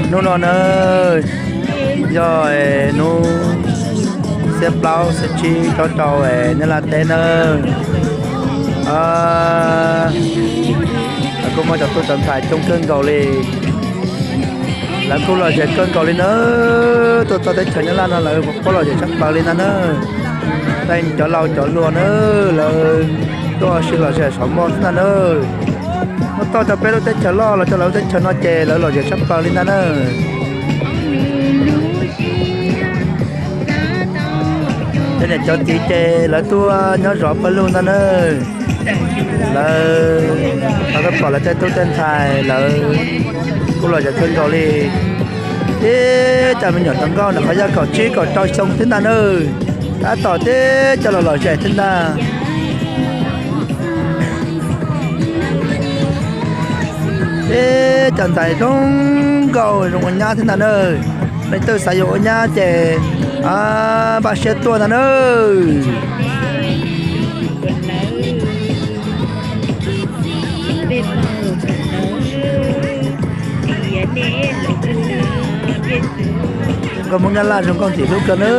Hnub no na, yog hnub xiab plaub xiab tsib rau rau Nyab Laj teb na. Kuj muaj cov tub cov ntxhais coob kawg nkaus li. Lawv kuj lom zem kawg nkaus li na. Tuaj txog teb chaws Nyab Laj no lawv kuj lom zem tshaj plaws li ntag na. Tej cov laus cov hluas na, lawv tuaj ua si lom zem saum npo xwb ntag na. Muab txog rau peb lub teb chaws loj los rau lawv lub teb chaws no ces lawv lom zem tshaj plaws li ntag na. Tej niam cov txiv ces lawv tuaj nyob zov pawg lug ntag na. Lawv, lawv tuaj pom lawv tej tub tej ntxhais lawv kuj lom zem kawg nkaus li. Tib cov me nyuam hluas nkauj ntawm qhov yog kaum tsib kaum rau xyoo xwb ntag na. Tab tom tib co los lom zem xwb ntag. Tib cov ntxhais zoo nkauj zoo ua nyab xwb ntag na. Leej twg xav yuav ua nyab ces npaj siab tuaj ntag na. Zoo nkauj Hmoob Nyab Laj zoo nkauj ntxim hlub kawg na.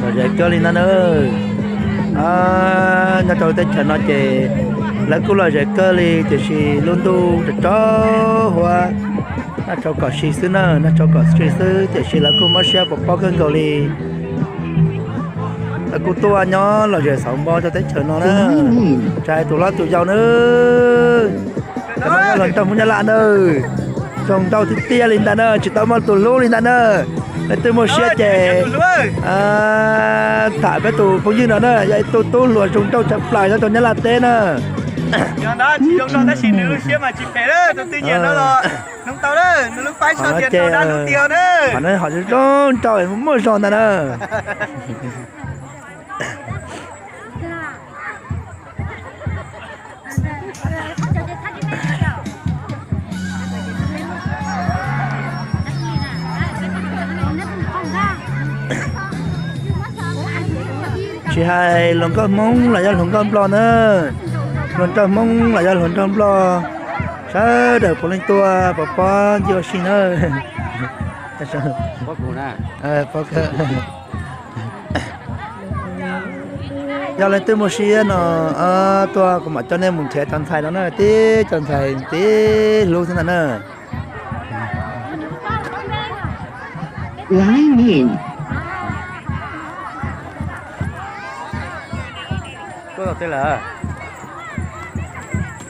Lom zem kawg li ntag na. Nyob rau teb chaws no ces lawv kuj lom zem kawg li tiam sis lub ntuj tsaus tsaus huab, nag tshau kom si xwb na, nag tshau kom si xwb tiam sis lawv kuj mob siab pov pob kawg nkaus li. Lawv kuj tuaj nyob lom zem xauv npo rau teb chaws no na. Tsis hais tus hlob tus yau na. Cov no yog hluas nraug Hmoob Nyab Laj na. Zoo nraug tiag tiag li ntag na, tsis tau muaj tus hlub li ntag na. Leej twg muaj siab ces tham peb tus phooj ywg no na, yog ib tug tub hluas zoo nraug tshaj plaws nyob rau Nyab Laj teb na. Yog ntawd tsis zoo nraug tab sis nws lub siab mas tsis phem, tus twg nyiam no los noog tau na, nws lub paib sau tias tau dab lub tiag na. Qhov no ho zoo nraug muaj zog ntag na. Tsis hais hluas nkauj Hmoob los yog hluas nkauj Nplog na, hluas nraug Hmoob los yog hluas nraug Nplog, sawv daws puav leej tuaj pov pob ncig ua si na. Yog leej twg muaj siab no tuaj kuv mam coj nej mus nrhiav cov ntxhais no na, tib cov ntxhais tib hlub xwb ntag na. Tuaj tau twg lawm?